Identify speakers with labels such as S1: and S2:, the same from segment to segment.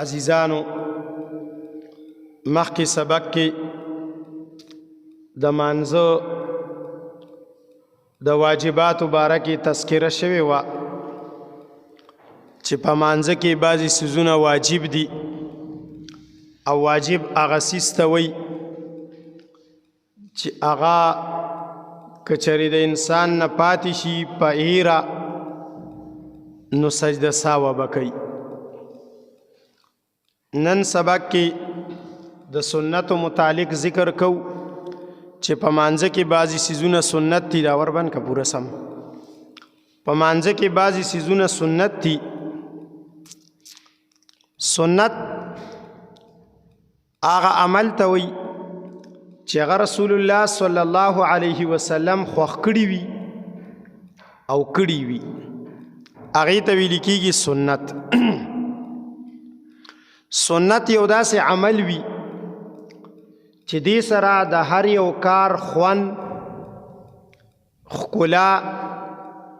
S1: عزیزانو، مخکې سبق کې د مانځه د واجباتو باره کې تذکره شوې وه چې په مانځه کې بعضې څیزونه واجب دي، او واجب هغه څیز ته وایي چې هغه کچری د انسان نه پاتې شي په هیره نو سجده ساوه به کوي. نن سبق کې د سنتو متعلق ذکر کو چې په مانځه کې بعضې څیزونه سنت دي. دا وربند که پوره سم. په مانځه کې بعضې څیزونه سنت دي. سنت هغه عمل ته وایي چې هغه رسول الله صلی الله علیه وسلم خوښ کړي وي او کړي وي، هغې ته ویل کېږي سنت. سنت یو داسې عمل وي چې دې سره د هر یو کار خوند، ښکلا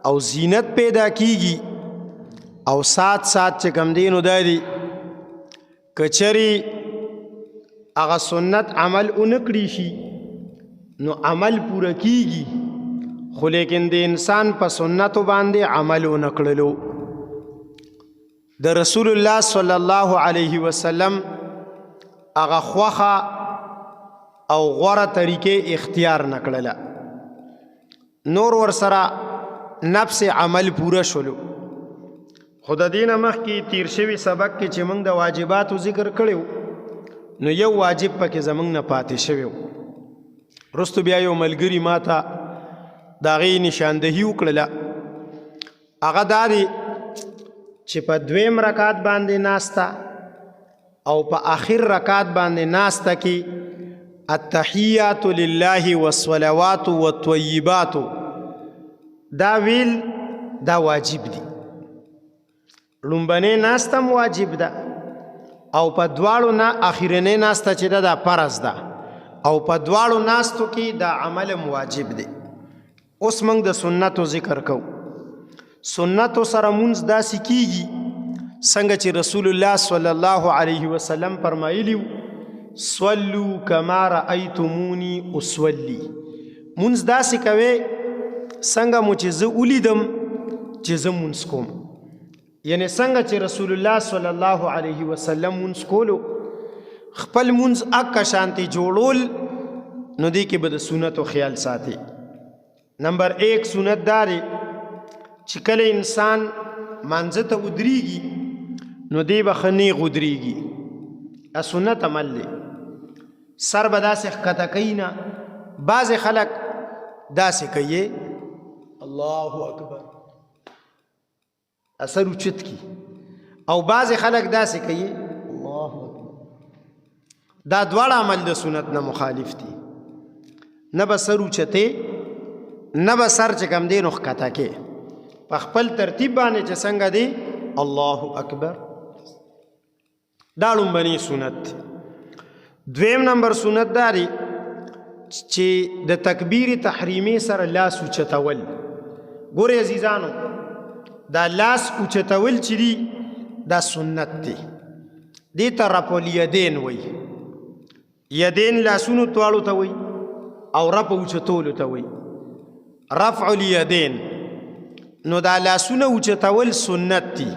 S1: او زینت پیدا کیږي، او سات سات چې کم دی نو دا دی کچری هغه سنت عمل اونکړي شي نو عمل پوره کیږي، خو لیکن د انسان په سنتو باندې عمل اونکړلو. د رسول الله صلی الله علیه وسلم هغه خوخه او غوره طریقې اختیار نکړله، نور ورسره نفس عمل پوره شولو. خو د دین مخکې تیر شوی سبق کې چې موږ د واجباتو ذکر کړو نو یو واجب پکې زمونږ نه پاتې شوی. وروسته بیا یو ملګري ماته د هغې نشاندهي وکړله، هغه دا دی چې په دویم رکعت باندې ناسته او په آخر رکعت باندې ناسته کې التحیات لله والصلوات والطیبات دا ویل دا واجب دي. لومبنې ناسته هم واجب ده، او په دواړو نه اخیرنې ناسته چې ده دا فرض ده، او په دواړو ناستو کې دا عمل هم واجب دی. اوس موږ د سنتو ذکر کوو. سنتو سره مونځ داسې کیږي څنګه چې رسول الله صلی الله علیه وسلم فرمایلی، صلو کما رأیتمونی اصلي. مونځ داسې کوي څنګه مو چې زه ولیدم چې زه مونځ کوم، یعنی څنګه چې رسول الله صلی الله علیه وسلم مونځ کولو، خپل مونځ اکه شانتې جوړول، نو دې کې به د سنتو خیال ساتي. نمبر 1 سنت دا دی چې کله انسان مانځه ته ودرېږي نو دی به ښه نېغ ودرېږي. دا سنت عمل دی. سر به داسې ښکته کوي نه، بعضې خلک داسې کوي، الله اکبر، اثر اوچت کی، او بعضې خلک داسې کوي، الله اکبر. دا دواړه عمل د سنت نه مخالف دي. نه به سر اوچتې، نه به سر چې کم دی نو ښکته کې، په خپل ترتیب باندې چې څنګه دی الله اکبر. دا لومبنی سنت دی. دویم نمبر سنت دا دی چې د تکبیر تحریمي سره لاس اوچتول. ګورئ عزیزانو، دا لاس اوچتول چې دی دا سنت دی. دې ته رفع الیدین وایي. یدین لاسونو دواړو ته وایي او رفع اوچتولو ته وایي، رفع الیدین. نو دا لاسونه اوچتول سنت دی.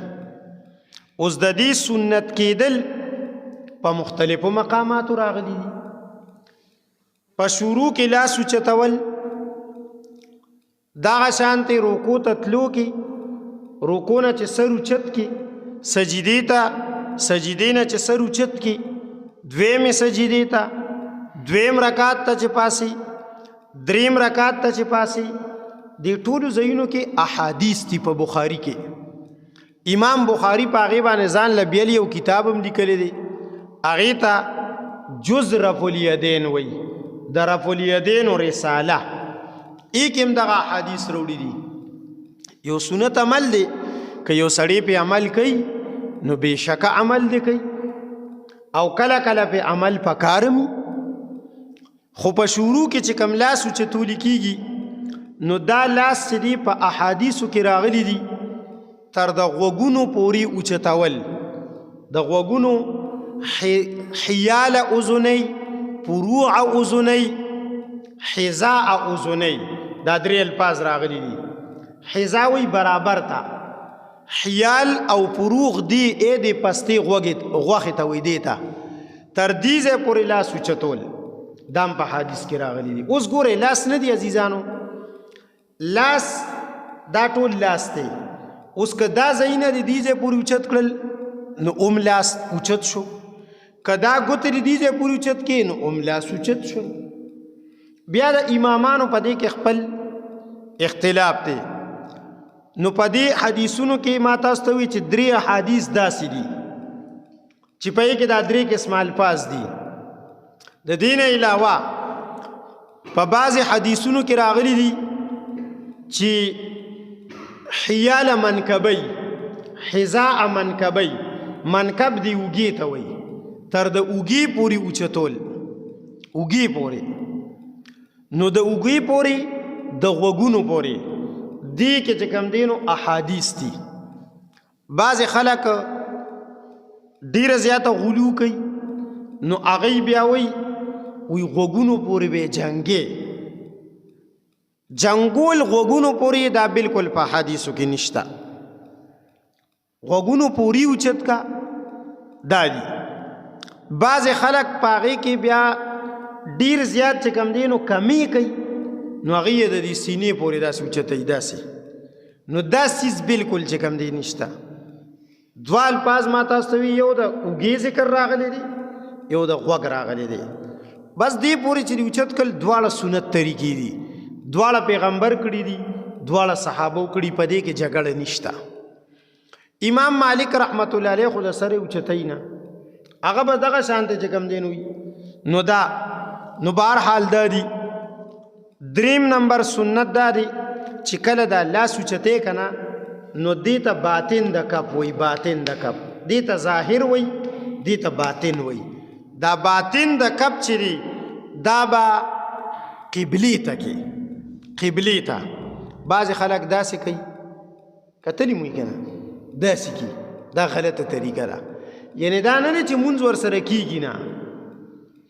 S1: اوس د دې سنت کېدل په مختلفو مقاماتو راغلي دي. په شروع کې لاس اوچتول، دغه شانتې رکوع ته تلو کې رکوع نه چې سر اوچت کې، سجدې ته، سجدې نه چې سر اوچت کې، دویمې سجدې ته، دویم رکعت ته چې پاسي، دریم رکعت ته چې پاسي، دې ټولو ځایونو کې احادیث دي. په بخاري کې امام بخاری په هغې باندې ځان له بیل یو کتاب هم لیکلی دی، هغې ته جز رفع الیدین وایي، د رفع الیدین رساله. ای کې هم دغه احادیث راوړي دي. یو سنت عمل دی، که یو سړی په عمل کوي نو بېشکه عمل دی کوي، او کله کله په عمل پکارمي. خو په شروع کې چې کوم لاس اوچتول کېږي نو دا لاس چې دی په احادیثو کې راغلي دي تر د غوږونو پورې اوچتول. د غوګونو حیال اذنی، فروع اذنی، حذاء اذنی، دا درې الفاظ راغلي دي. حذاء وی برابر تا، حیال او فروغ دی اې دی پستې غوښې ته وی، دی ته تر دې ځای پورې لاس اوچتول دام په حدیث کې راغلي دي. اوس ګورئ لاس نه دی عزیزانو، لاس دا ټول لاس دی. اوس که دا ځایونه د دې ځای پورې اوچت کړل نو اوم لاس اوچت شو، که دا ګوتې د دې ځای پورې اوچت کړې نو اوم لاس اوچت شو. بیا د امامانو په دې کې خپل اختلاف دی. نو په دې حدیثونو کې ما تاسو ته وی چې درې احادیث داسې دي چې په کې دا درې قسمه الفاظ دي. د دین علاوه په بعض حدیثونو کې راغلي دي چې حیال منکبی، حذاء منکبی، منکب دی اوږې ته وایي، تر د اوږې پورې اوچتول، اوږې پورې. نو د اوږې پورې د غوږونو پورې دې کې چې کوم دی نو احادیث دي. بعضې خلک ډیره زیاته غلو کوي نو هغوی بیا وایي وی غوږونو پورې به جنګې، جنګول غوږونو پورې دا بالکل په حدیثو کې نشته. غوږونو پورې اوچت کا دا دي. بعضې خلک په هغې کې بیا ډیر زیات چې کوم دی نو کمی کوي، نو هغوی یې د دې سینې پورې داسې اوچتوي داسې. نو دا څیز بالکل چې کوم دی نشته. دوه الفاظ ما تاسو ته وی، یو د اوږې ذکر راغلی دی، یو د غوږ راغلی دی. بس دې پورې چې اوچت کړل دواړه سنت طریقې دي، دواړه پیغمبر کړي دي، دواړه صحابو کړي، په دې کې جګړه نشته. امام مالک رحمت الله علیه خو د سره اوچتوي نه، هغه به دغه شان ته چې کوم دی نو وي. نو دا نو بهرحال دا دي. دریم نمبر سنت دا دی چې کله دا لاس اوچتې که نه نو دې ته باطن د کپ وایي، باطن د کپ، دې ته ظاهر وایي، دې ته باطن وایي. دا باطن د کپ چې دی دا به قبلې ته کې، قبلې ته. بعضې خلک داسې کوي، کتلی مو یې که نه، داسې کوي، دا غلطه طریقه ده. یعنې دا نه ده چې مونځ ورسره کېږي نه،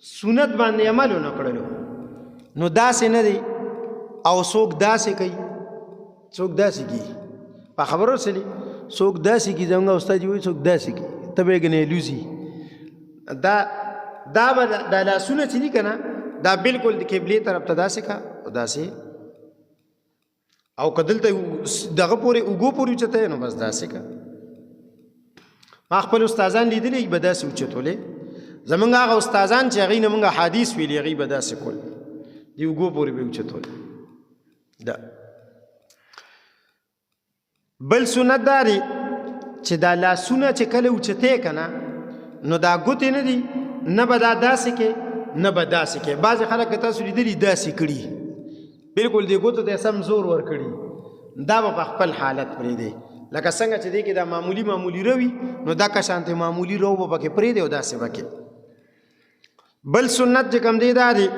S1: سنت باندې عمل ونه کړلو، نو داسې نه دی. او څوک داسې کوي، څوک داسې کوي، په خبرو سلی څوک داسې کوي، زموږ استاد وایي څوک داسې کوي، ته به یې ګنې لوزي. دا دا به دا لاسونه چې دي که نه دا بالکل د قبلې طرف ته داسې کا او داسې، او که دلته دغه پورې اوږو پورې اوچته نو بس داسې کا. ما خپل استادان لیدلي به داسې اوچتولې. زمونږ هغه استادان چې هغوی نه مونږ حدیث ویلي هغوی به داسې کول، د اوږو پورې به یې اوچتول. دا بل سنت دا دی چې دا لاسونه چې کله اوچتې که نه نو دا ګوتې نه دي، نه به دا داسې کې نه به داسې کې. بعضې خلک که تاسو لیدلي داسې کړي، بالکل دې ګوتو ته سم زور ورکړي، دا به په خپل حالت پرېږدي. لکه څنګه چې دې کې دا معمولي معمولي روي نو دا که شانتې معمولي رو به پکې پرېږدي او داسې به کې. بل سنت چې کوم دی دا دی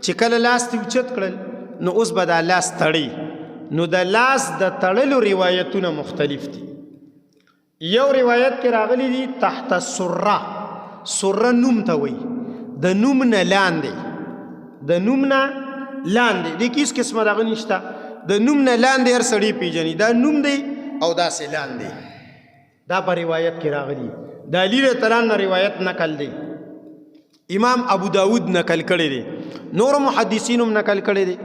S1: چې کله لاس دې اوچت کړل نو اوس به دا لاس تړي. نو د لاس د تړلو روایتونه مختلف دي. یو روایت کې راغلی دی تحت سره، سره نوم ته وایي، د نوم نه لاندې، د نوم نه لاندې، دې کې هېڅ قسمه دغه نشته، د نوم نه لاندې هر سړی پیژني، دا نوم دی او داسې لاندې. دا په روایت کې راغلی، د علی رضی الله عنه روایت نقل دی، امام ابو داود نقل کړی دی، نور محدثین هم نقل کړی دی.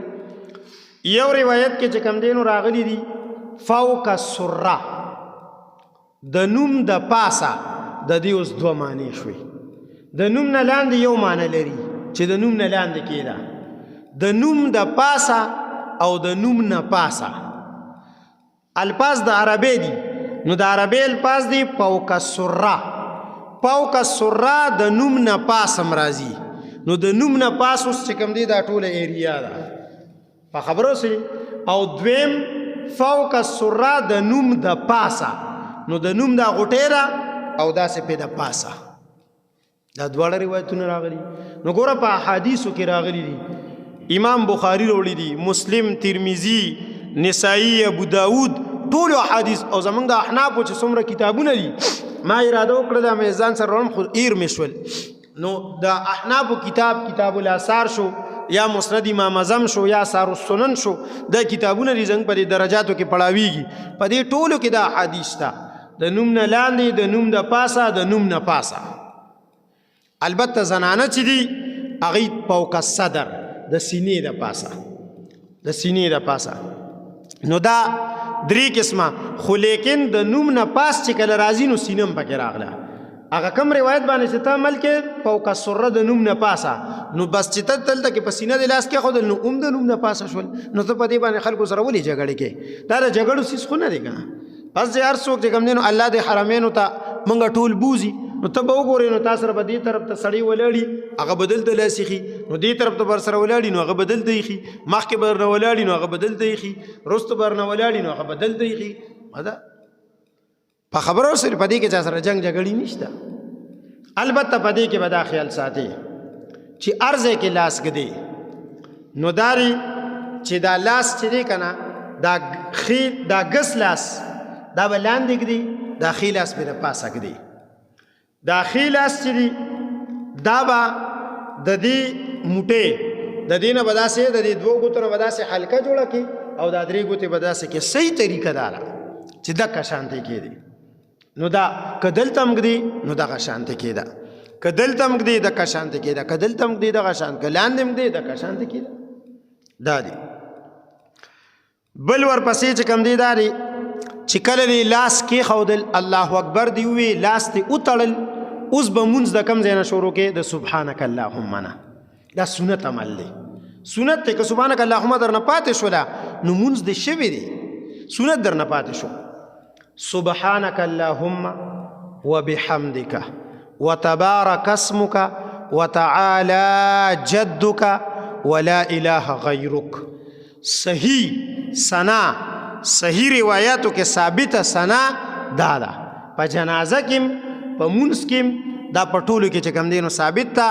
S1: یو روایت کې چې کوم دی نو راغلی دی فوق السره، د نوم د پاسه. د دې اوس دوه معنی شوې، د نوم نه لاندې یو معنی لري چې د نوم نه لاندې کېده، د نوم د پاسه او د نوم نه پاسه. الفاظ د عربی دي، نو د عربی الفاظ دي فوق السره، فوق السره د نوم نه پاس هم راځي. نو د نوم نه پاس اوس چې کوم دی دا ټوله ایریا ده، په خبرو سي. او دویم فوق السره د نوم د پاسه، نو د نوم دا غوټه ده او داسې په د پاسه. دا دواړه روایتونه راغلي. نو ګوره په احادیثو کې راغلي دي، امام بخاری راوړي دي، مسلم، ترمذی، نسائی، ابو داود، ټول احادیث. او زمونږ د احنافو چې څومره کتابونه دي ما اراده وکړه دا مې ځان سره روم، خو ایر مې شول. نو د احناف کتاب، کتاب الاثار شو یا مسند امام اعظم شو یا آثار السنن شو، دا کتابونه دي زنګ په دې درجاتو کې پړاویږي. په دې ټولو کې دا حدیث ده، د نوم نه لاندې، د نوم د پاسه، د نوم نه پاسه. البته زنانه چې دي هغه فوق الصدر، د سینې د پاسه، د سینې د پاسه. نو دا درې قسمه خو، لیکن د نوم نه پاس چې کله راځي نو سینم پکې راغله. هغه کم روایت باندې چې ته عمل کې فوق السره، د نوم نه پاسه، نو بس چې ته دلته کې په سینه د لاس کې خو د نوم، د نوم نه پاسه شول. نو ته په دې باندې خلکو سره ولې جګړه کې؟ دا د جګړو څیز خو نه دی کنه. بس چې هر څوک چې کم دی نو الله دې حرمینو ته مونږ ټول بوزي. نو ته به وګورې نو تاسو سره به دې طرف ته سړی ولاړي، هغه بدل ته لاس خي، نو دې طرف ته بر سره ولاړي نو هغه بدل ته خي، مخکې بر نه ولاړي نو هغه بدل ته خي، رستو بر نه ولاړي نو هغه بدل ته خي. مدا په خبرو سره په دې کې چا سره جنگ جګړې نشته. البته په دې کې به دا خیال ساتي چې ارزه کې لاس ګدي، نو داری چې دا لاس چې دی کنه، دا خي دا ګس لاس دا به لاندې ګدي، دا خي لاس به د پاسه ګدي. دا خي لاس چې دی دا به د دې موټه د دې نه بداسه، د دې دوو ګوتو نه بداسه حلقه جوړه کی او دا درې ګوتې بداسه کې. صحیح طریقه دارا چې دغه شانته کې دي. نو دا کدل تم ګدي نو دغه شانته کې ده، کدل تم ګدي دغه شانته کې ده، کدل تم ګدي دغه شان، کلاندې ګدي دغه شانته کې ده. دا دی. بل ورپسې چې کم دی داری چې کله دی لاس کې خودل، الله اکبر دی وی، لاس تی اتړل، اوس به مونږ د کم ځای نه شروع کې؟ د سبحانك اللهم نه. دا سنت عمل دی، سنت ته. که سبحانك اللهم درنه پاتې شولا نو مونږ دې شوی دی، سنت درنه پاتې شو. سبحانك اللهم وبحمدك وتبارك اسمك وتعالى جدك ولا اله غيرك. صحیح سنا، صحیح روایتو کې ثابته سنا دا ده. په جنازه کې، په مونږ کې، دا په ټولو کې چې کم دینو ثابت ده.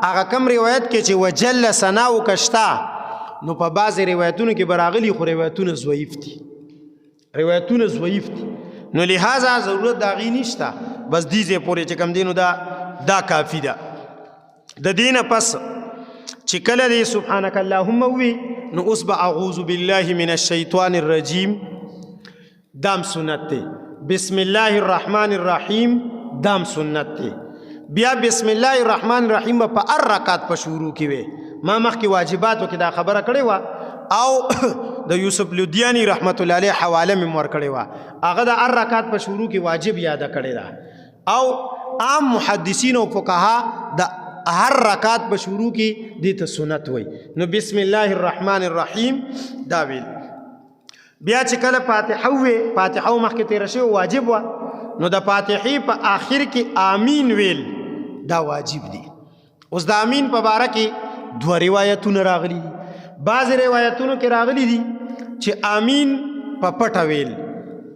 S1: هغه کم روایت کې چې وجل سنا وکشتا، نو په بعض روایتونو کې براغلی، خو روایتونه ضعیف دي، روایتونه ضعیف دي، نو لہذا ضرورت دا غي نشته. بس دې ځای پورې چې کم دینو دا کافی ده. د دینه پس چې کله دی سبحانك اللهم وی، نو اوس به اعوذ بالله من الشیطان الرجیم، دام سنت دی. بسم الله الرحمن الرحیم دام سنت دی. بیا بسم الله الرحمن الرحیم په هر رکعت په شروع کې وي. ما مخکې واجباتو کې دا خبره کړې و او د یوسف لودیانی رحمت الله علیه حواله مې ور کړې و. هغه د هر رکعت په شروع کې واجب یاد کړې ده او عام محدثین او فقها د هر رکعت په شروع کې دې ته سنت وای. نو بسم الله الرحمن الرحیم دا ویل. بیا چې کله فاتحه وې، فاتحه مخکې تیر شوی واجب و، نو د فاتحې په آخر کې آمین ویل دا واجب دی. اوس د آمین په باره کې دوه روایتونه راغلي دي. بعض روایتونو کې راغلي دي چې آمین په پټه ویل،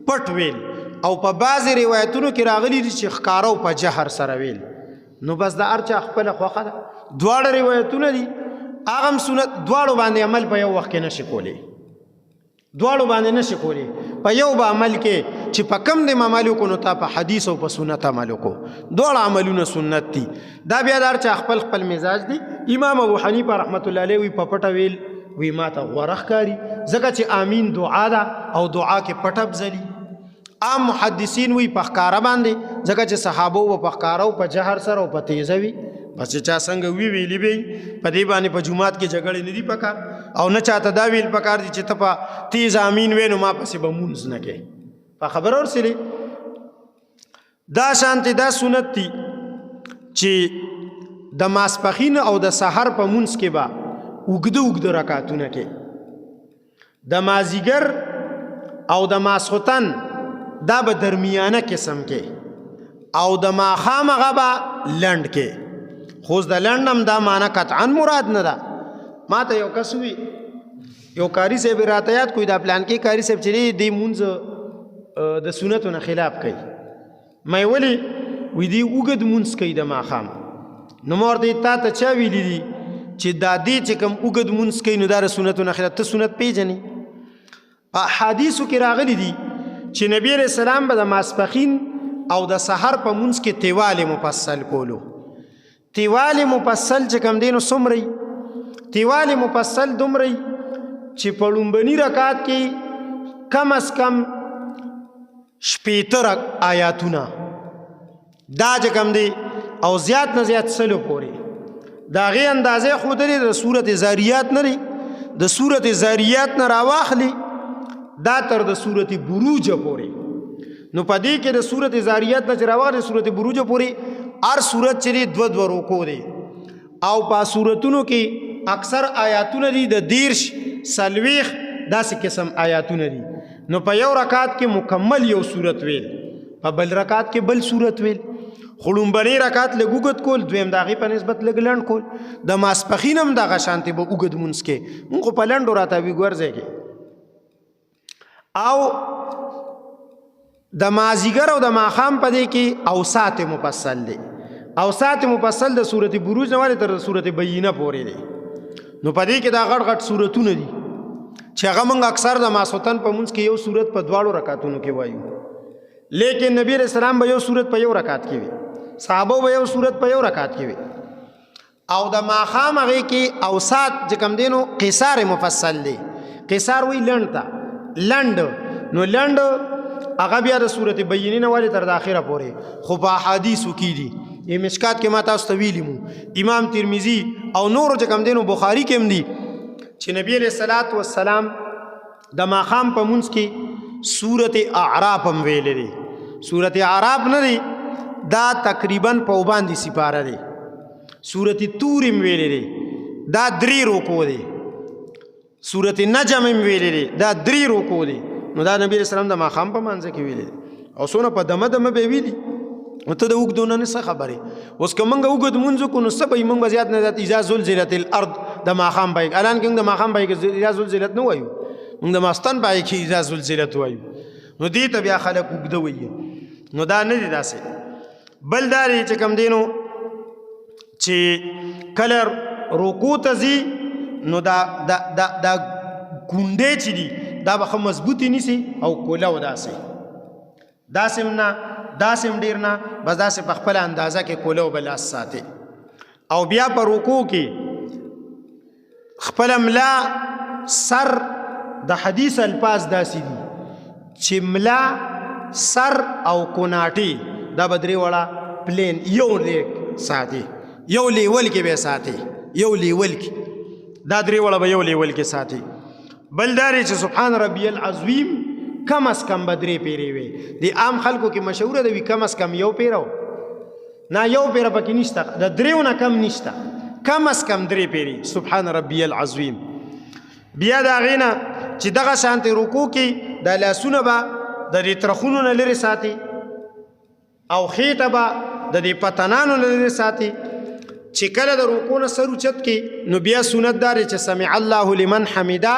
S1: پټ ویل، او په بعض روایتونو کې راغلي دي چې ښکاره او په جهر سره ویل. نو بس د هر چا خپله خوښه ده. دواړه روایتونه دي، هغه هم سنت. دواړو باندې عمل په یو وخت کې نشي کولی، دواړو باندې نشي کولی. په یو به عمل کې چې په کم دی عمل وکړو، نو تا په حدیث او په سنت عمل وکړو. دواړه عملونه سنت دي. دا بیا د هر چا خپل خپل مزاج دی. امام ابو حنیفه رحمت الله علیه وی په پټه ویل وی ما ته غوره ښکاري، ځکه چې آمین دعا ده او دعا کې پټه افضلي. عام محدثین وی په ښکاره باندې، ځکه چې صحابه و په ښکاره او په جهر سره او په تیزه وی. بس چې چا څنګه وی ویلی وی. په دې باندې په جومات کې جګړې نه دي پکار او نه چاته دا ویل پکار دي چې ته په تیز امین وې نو ما پسې به مونځ نه کې. په خبره ورسېدې؟ دا شانتې دا سنت دي چې د ماسپخین او د سحر په مونځ کې به اوږده اوږده رکعتونه کې، د مازیګر او د ماسخوتن دا به درمیانه قسم کې او د ماښام هغه به لنډ کې. خو د لنډ هم دا معنی قطعا مراد نه ده. ما ته یو کس وی، یو قاری صاحب راته یاد کوی، دا پلان کې قاری صاحب چې دی مونځ د سنتو نه خلاف کوي. ما ولی؟ وی دی اوږد مونځ کوي د ماښام. نو ما ورته تا ته چا ویلي دي چې دا دی چې کوم اوږد مونځ کوي نو دا د سنتو نه خلاف؟ ته سنت پیژنې؟ په حدیثو کې راغلي دي چې نبی علیہ السلام به د ماسپخین او د سحر په مونځ کې تیوال مفصل کولو. تیوال مفصل چې کم دینو سمري، تیوال مفصل دومره چې په لومبني رکعت کې کم از کم 60 آیاتونه دا چې کم دی او زیات نه زیات 100 پورې دا غي اندازې خو درې د سورت زاریات نه دی، د سورت زاریات نه راواخلي دا تر د سورت بروج پورې. نو په دې کې د سورت زاریات نه چې راواخلي سورت بروج پورې هر سورت چې دی دوه دوه رکوع دی، او په سورتونو کې اکثر آیاتونه دي د 30 40 داسې قسم آیاتونه دي. نو په یو رکعت کې مکمل یو سورت ویل، په بل رکعت کې بل سورت ویل، خو لومبنی رکعت لږ اوږد کول، دویم د هغې په نسبت لږ لنډ کول. د ماسپښین هم دغه شانتې به اوږد مونځ کې، مونږ خو په لنډو راتاوي ګورځی کې. او د مازیګر او د ماښام په دې کې اوسات مفصل دی. اوسات مفصل د سورت بروج نه والې تر د سورت بینه پورې دی. نو په دې کې دا غټ غټ سورتونه دي چې هغه موږ اکثر د ماسوتن په مونځ کې یو سورت په دواړو رکعتونو کې وایو، لیکن نبی علیہ السلام به یو سورت په یو رکعت کې وي، صحابه به یو سورت په یو رکعت کې وي. او د ماښام هغې کې اوسات چې کوم دی نو قصار مفصل دی. قصار وایي لنډ ته، لنډ، نو لنډ هغه بیا د سورت بینې نه والې تر د اخره پورې، خو په احادیثو کې دي. ای مشکات کې ما تاسو ته ویلي مو، امام ترمذي او نورو چې کوم دی نو بخاري کې هم دي چې نبی علیہ الصلات والسلام د ماښام په مونځ کې سورت اعراف هم ویلې دی. سورت اعراف نه دی، دا تقریبا په وباندې سپاره دی. سورت تور هم ویلې دی، دا 3 رکوع دی. سورت نجم هم ویلې دی، دا 3 رکوع دی. نو دا نبی علیہ السلام د ماښام په مانځ کې ویلې دی، او څونه په دمه دمه به ویلي. نو ته د اوږدو نه څه خبرې؟ اوس که موږ اوږد مونځ وکړو نو څه به وي؟ موږ به زیات نه زیات اذا زلزلت الارض د ماښام پای کې، الان کې موږ د ماښام پای کې اذا زلزلت نه وایو، موږ د ماستن پای کې اذا زلزلت وایو. نو دې ته بیا خلک اوږده وایي، نو دا نه دی داسې. بل دا دی چې کوم دی نو چې کله رکوع ته ځي نو دا دا دا دا ګونډې چې دي دا به ښه مضبوطې نیسي او کوله داسې، داسې هم نه، داسې هم ډېر نه، بس داسې په خپله اندازه کې کوله به لاس ساتي. او بیا په رکوع کې خپله ملا سر، د حدیث الفاظ داسې دي چې ملا سر او کوناټي دا به درې واړه پلین یو لیک ساتي، یو لیول کې به ساتي، یو لیول کې دا درې واړه به یو لیول کې ساتي. بل دا دی چې سبحان ربی العظیم کم از کم به 3 پیرې وي. د عام خلکو کې مشهوره ده وي کم از کم یو پیرو نه، یو پیره پکې نشته، د دریو نه کم نشته، کم از کم 3 پیرې سبحان ربی العظیم. بیا د هغې نه چې دغه شانتې رکوع کې د لاسونه به د دې ترخونو نه لرې ساتي او خېټه به د دې پتنانو نه لرې ساتي. چې کله د رکوع نه سر اوچت کې نو بیا سنت دا دی چې سمع الله لمن حمده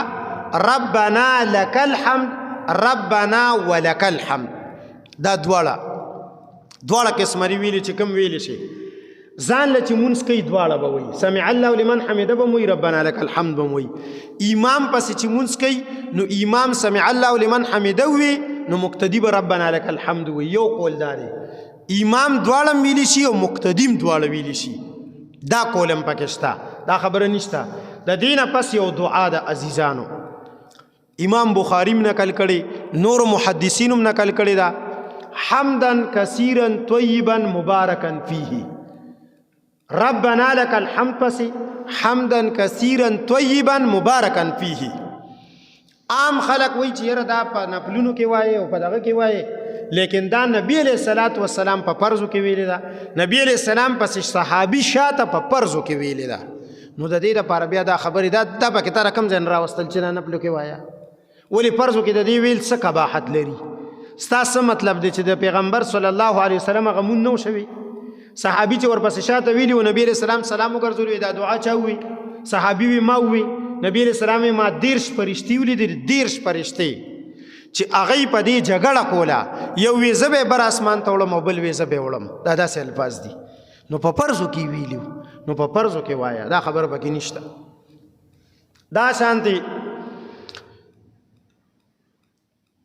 S1: ربنا لك الحمد ربنا ولك الحمد. دا دواړه قسمه دی ویلي چې کوم ویلی شي. ځان له چې مونځ کوي دواړه به وایي، سمع الله لمن حمده به وایي، ربنا لك الحمد به وایي. امام پسې چې مونځ کوي نو امام سمع الله لمن حمده وي نو مقتدي به ربنا لك الحمد وایي. یو قول دا دی، امام دواړه ویلی شي او مقتدي هم دواړه ویلی شي، دا قول هم پکې شته، دا خبره نشته. د دې نه پس یو دعا ده عزیزانو، امام بخاری هم نقل کړي، نور محدثین هم نقل کړي ده، حمدا کثیرا طیبا مبارکا فیه ربنا لك الحمد پسې حمدا کثیرا طیبا مبارکا فیه. عام خلک وایي چې یاره دا په نفلونو کې وایي او په دغه کې وایي، لیکن دا نبی علیہ الصلوة والسلام په فرضو کې ویلې ده، نبی علیہ السلام پسې صحابي شاته په فرضو کې ویلې ده. نو د دې لپاره بیا دا خبرې دا پکې تا رقم ځای نه راوستل چې دا نفلو کې وایه، ولې فرضو کې د دې ویل څه قباحت لري؟ ستا څه مطلب دی چې د پیغمبر صلی الله علیه وسلم هغه مونږ نه و شوی؟ صحابي چې ورپسې شاته ویلي و، نبی علیہ السلام سلام وګرځولو، دا دعا چا ووي؟ صحابي وي ما ووي. نبی علیہ السلام یې ما 30 فرشتې ولیدلې، 30 فرشتې چې هغوی په دې جګړه کوله، یو وی زه به یې بر اسمان ته وړم او بل وی زه به یې وړم. دا داسې الفاظ دي. نو په فرضو کې ویلي وو، نو په فرضو کې وایه، دا خبره پکې نشته. دا شانتي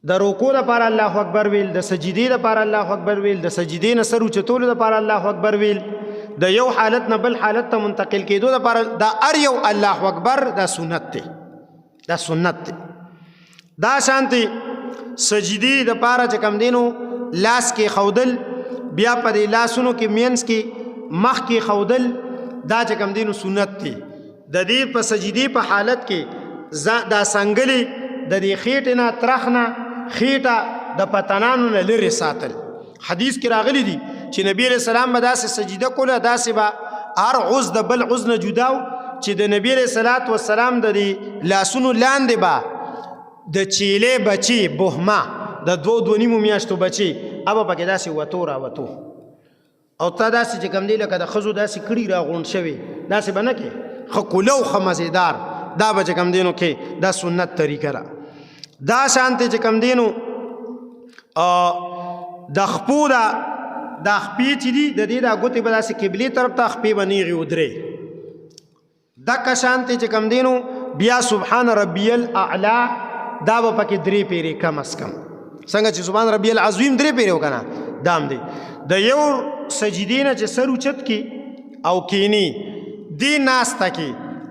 S1: د رکوع لپاره الله اکبر ویل، د سجدې لپاره الله اکبر ویل، د سجدې نه سر اوچتولو لپاره الله اکبر ویل، د یو حالت نه بل حالت ته منتقل کېدو لپاره دا ار یو الله اکبر دا سنت دی، دا سنت دی. دا شانتي سجدي د پاره چې کم دینو لاس کې خودل، بیا په دې لاسونو کې مینس کې مخ کې خودل، دا چې کم دینو سنت دی. د دې په سجدي په حالت کې دا سنگلی د دې خېټې نه ترخ نه خېټه د پتنانو نه لرې ساتل. حدیث کې راغلی دی چې نبی علیہ السلام به داسې سجده کوله، داسې به هر عضو د بل عضو نه جدا و چې د نبی علیہ الصلات والسلام د دې لاسونو لاندې به د چیلې بچي بهمه د دوو دوه نیمو میاشتو بچي ابه پکې داسې وتو راوتو. او تا داسې چې کوم دی لکه د ښځو داسې کړي راغونډ شوی، داسې به نه کې، ښه کوله او ښه مزیدار دا به چې کوم دی نو کې دا سنت طریقه ده. دا شانتې چې کوم دی نو د خپو دا د خپې چې دي د دې دا ګوتې به داسې قبلې طرف ته، خپې به نیغې ودرې. دغه شانتې چې کم دینو بیا سبحان ربی الاعلی دا به پکې درې پیرې کم از کم، څنګه چې سبحان ربی العظیم درې پیرې وکنه، دام دی د یو سجدې نه چې سر اوچت کی او کینی دی ناسته کې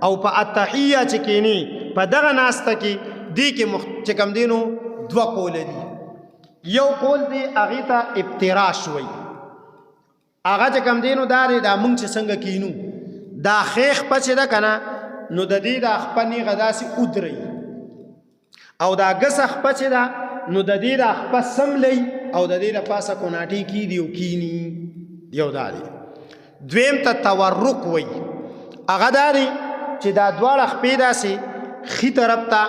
S1: او په التحیه چې کینی په دغه ناسته کې دی کې چې کم دینو دوه قول دي. یو قول دی هغه ته ابتراش وایي، هغه چې کم دینو دا دی دا مونږ چې څنګه کینو دا خیخ پچې ده کنه، نو د دې دا خپه نیغه داسې ودرئ، او دا ګسه خپه چې ده نو د دې دا خپه سملی او د دې د پاسه کوناټې کیدي او کینی. یو دا دی. دویم ته تورک وایي، هغه دا دی چې دا دواړه خپې داسې ښي طرف ته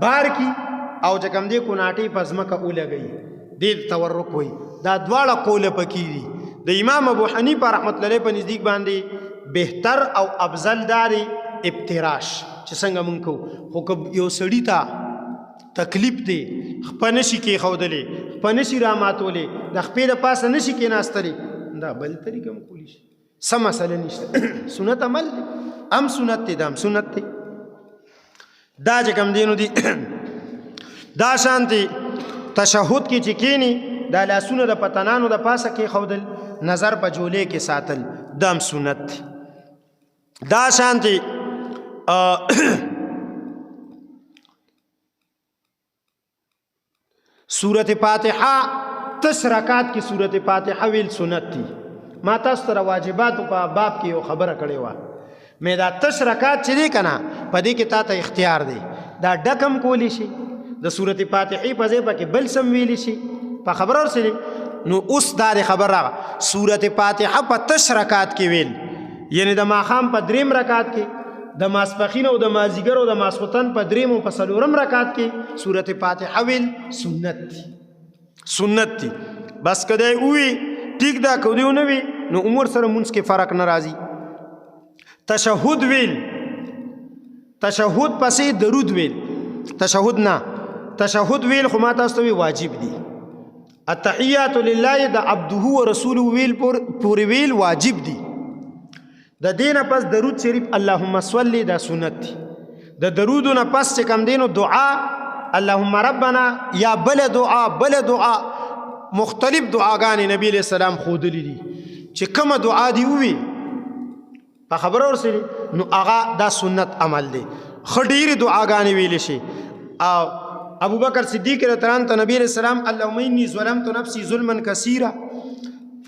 S1: بار کی او چې کوم دی کوناټې په ځمکه ولګوي، دې ته تورک وایي. دا دواړه قوله پکې دي. د امام ابو حنیفه رحمت الله علیه په نزدیک باندې بهتر او افضل دا دی ابتراش چې څنګه مونږ کوو. خو که یو سړي ته تکلیف دی، خپه نشي کېښودلی، خپه نشي راماتولی، د خپې د پاسه نشي کېناستلی، دا بل طریقه هم کولی شي، څه مسله نشته. سنت عمل دی، ام سنت دی، دا هم سنت دی. دا چې کوم دینو دی دا شانتي تشهد کې چې کینی دا لاسونه د پتنانو د پاسه کې خودل، نظر په جولې کې ساتل، دام سنت دی. دا شانتي سورت فاتحه تس رکعت کې سورت فاتحه ویل سنت دي. ما تاسو ته واجبات په باب کې یو خبره کړې وه، مې دا تس رکعت چې دی کنه په دې کې تا ته اختیار دی، دا ډکم کولی شي، د سورت فاتحې په ځای پکې بل سم ویلی شي. په خبره ورسېدې؟ نو اوس دا د خبر راغله، سورت فاتحه په تش رکعت کې ویل، یعنی د ماښام په دریم رکعت کې، د ماسپخین او د مازیګر او د ماسخوتن په دریم او په څلورم رکعت کې سورت فاتحه ویل سنت دی، سنت دی. بس که دی ووي ټیک ده، که دی ونه وي نو عمر سره مونځ کې فرق نه راځي. تشهد ویل، تشهد پسې درود ویل، تشهد نه تشهد ویل خو ما تاسو ته واجب دی. التحیات لله د عبده و رسوله ویل پورې ویل واجب دی. د دینه پس درود شریف اللهم صلی دا سنت دی. د درودو نه پس چې کم دینو دعا اللهم ربنا یا بل دعا، بل دعا، مختلف دعاګانې نبی علیہ السلام ښودلې دي چې کومه دعا دی ووي په خبره ورسېدې نو هغه دا سنت عمل دی. ښه ډېرې دعاګانې ویلی شي. او ابو بکر صدیق رضی الله عنه ته نبی علیہ السلام اللهم انی ظلمت نفسی ظلما کثیرا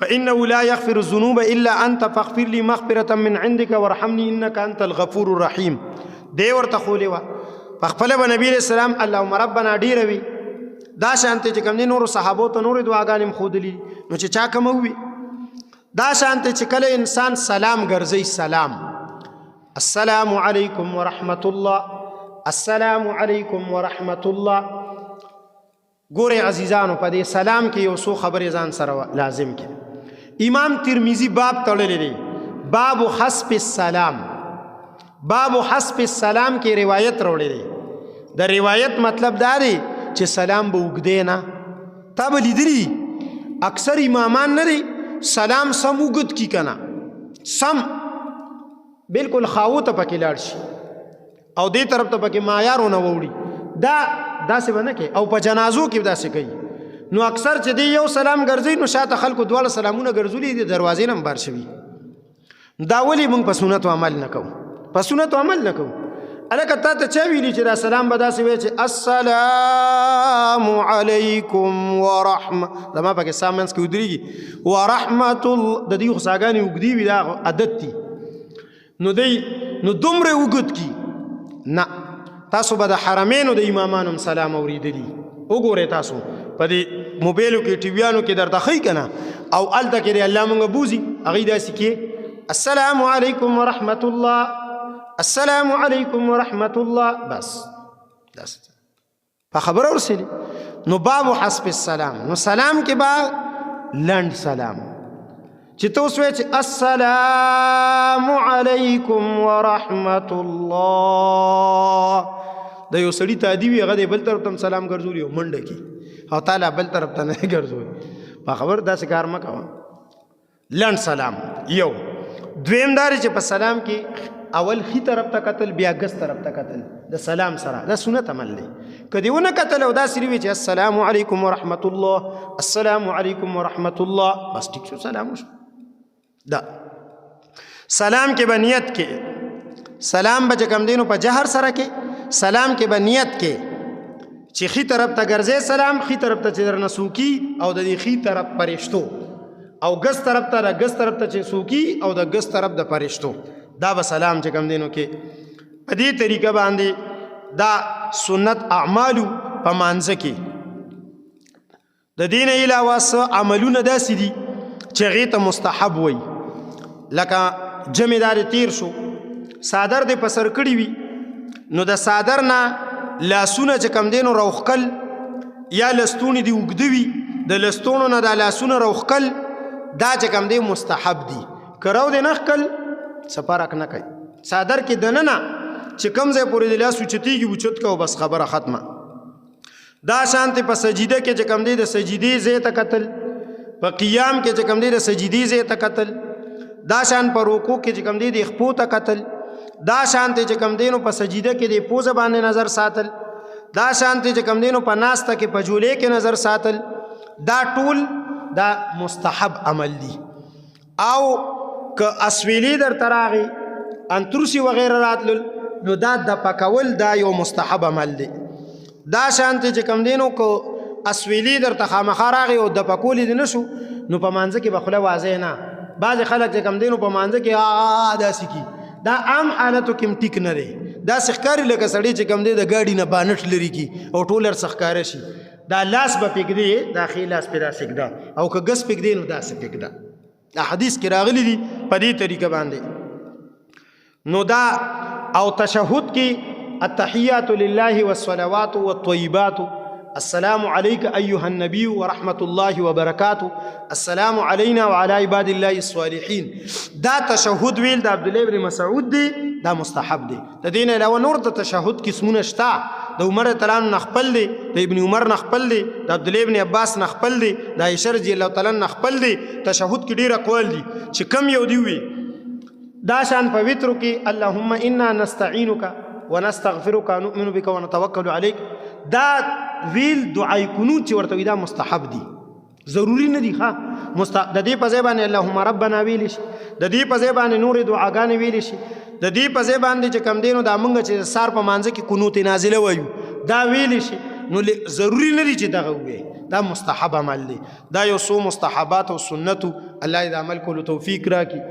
S1: فإنه لا يغفر الذنوب إلا أنت فاغفر لي مغفرة من عندك وارحمني إنك أنت الغفور الرحيم. دی ورته خولې وه په خپله به نبی علیہ السلام اللهم ربنا ډېره وي. دا شانتې چې کوم دی نورو صحابو ته نورې دعاګانې هم ښودلې دي، نو چې چا کومه ووي. دا شانتې چې کله انسان سلام ګرځوي، سلام السلام علیکم ورحمت الله، السلام علیکم ورحمت الله. ګورئ عزیزانو، په دې سلام کې یو څو خبرې ځان سره لازم کړئ. امام ترمذي باب تړلی دی، باب حسب السلام. باب حسب السلام کې روایت راوړی دی. د روایت مطلب دا دی چې سلام به اوږدی نه، تا به لیدلي اکثر امامان نه دی سلام سم اوږد کی که نه، سم بالکل خاوو ته پکې لاړ شي او دې طرف ته پکې معیار ونه ووړي. دا داسې به نه کوي، او په جنازو کې داسې کوي. نو اکثر چې دی یو سلام ګرځي نو شاته خلکو دواړه سلامونه ګرځولي دي، دروازې نه بار شوي. دا ولې موږ په سنتو عمل نه کوو؟ په سنتو عمل نه کوو. الکه تا ته چا ویلي چې دا سلام به داسې وایي چې السلام علیکم ورحمة، زما پکې ساه منځ کې ودرېږي، ورحمة الله. د دې خو ساګانې اوږدې وي، دا عادت دي. نو دی نو دومره اوږد کی نه. تاسو به د حرمینو د امامانو هم سلام اورېدلي، وګورئ تاسو په دې موبایلو کې ټي ویانو کې درته ښیي که نه، او هلته کې دی الله مونږ بوځي، هغوی داسې کې السلام علیکم ورحمة الله، السلام علیکم ورحمة الله، بس داسې په خبره ورسېدې. نو باب حسب السلام، نو سلام کې به لنډ سلام چې ته اوس وایې چې السلام علیکم ورحمة الله، د یو سړي تادي وي، هغه دی بل طرف ته هم سلام ګرځولي او منډه کي، او تعالی بل طرف ته نه ګرځولي. په خبر داسې کار مه کوه. لنډ سلام یو. دویم دا دی چې په سلام کې اول ښي طرف ته کتل، بیا ګس طرف ته کتل د سلام سره، دا سنت عمل دی. که دې ونه کتل او داسې وي چې السلام علیکم ورحمة الله، السلام علیکم ورحمة الله، بس ټیک شو، سلام وشو. دا سلام کې به نیت کې، سلام به چې کوم دی نو په جهر سره کې، سلام کې به نیت کې چې ښي طرف ته ګرځې سلام، ښي طرف ته چې درنه سوکي او د دې ښي طرف پرشتو، او ګس طرف ته د ګس طرف ته چې سوکي او د ګس طرف د پرشتو، دا به سلام چې کوم دی نو کې په دې طریقه باندې دا سنت اعمالو په مانځه کې. د دین علاوه څه عملونه داسې دي چې هغې ته مستحب وایي، لکه جمع دار تیر شو، څادر دې په سر کړي وي، نو د څادر نه لاسونه چې کم دی نو راوښکل، یا لستوڼي دې اوږده وي، د لستوڼو نه دا لاسونه راوښکل، دا چې کم دی مستحب دي. که راو دې نه ښکل څه فرق نه کوي. څادر کې دننه چې کوم ځای پورې د لاس اوچتېږي اوچت که، بس خبره ختمه. دا شانتې په سجده کې چې کم دی د سجدې ځای ته کتل، په قیام کې چې کم دی د سجدې ځای ته کتل، دا شان په رکوع کې چې کم دی د خپو ته کتل، دا شانتې چې کم دی نو په سجده کې د پوزه باندې نظر ساتل، دا شانتې چې کم دی نو په ناسته کې په جولې کې نظر ساتل، دا ټول دا مستحب عمل دي. او که اسویلی در تراغي انترسی وغیره راتلل، نو دا د پکول دا یو مستحب عمل دی. دا شانتې چې کم دی نو که اسویلی درته خامخا راغی او د پکولې دې نه شو، نو په مانځه کې به خوله واضح نه. بعضې خلک چې کم دی نو په مانځه کې آ داسې کي، دا عام حالتو کې هم ټیک نه دی. داسې ښکاري لکه سړی چې کم دی د ګاډي نه بانټ لري کي او ټول هر څه ښکاره شي. دا لاس به پرېږدې، دا ښی لاس پرې داسې ږده، او که ګس پرېږدې نو داسې پرېږده. دا حدیث کې راغلي دي په دې طریقه باندې. نو دا او تشهد کې التحیات لله والصلوات والطیبات، السلام عليك أيها النبي ورحمة الله وبركاته، السلام علينا وعلى عباد الله الصالحين. دا تشهد ویل د عبد الله بن مسعود دی، دا مستحب دی. د دین علاوه نور د تشهد قسمونه شته، د عمر تعالی نه خپل دی، د ابن عمر نه خپل دی، د عبد الله ابن عباس نه خپل دی، د عائشه رضی الله تعالی نه خپل دی. تشهد کې ډیر اقوال دي چې کم یو دی وي. دا شان په وترو کې اللهم انا نستعینک ونستغفرک ونؤمن بك ونتوکل عليك، دا ویل دعای قنوت چې ورته وي دا مستحب دي، ضروری نه دي. ښه د دې په ځای باندې اللهم ربنا ویل شي، د دې په ځای باندې نورې دعاګانې ویل شي، د دې په ځای باندې چې کم دی نو دا مونږ چې سار په مانځه کې قنوت نازله وایو دا ویل شي. نو ضروری نه دي چې دغه ووایي، دا مستحب عمل دی. دا یو څو مستحبات او سنتو، الله دې د عمل کولو توفیق راکړي.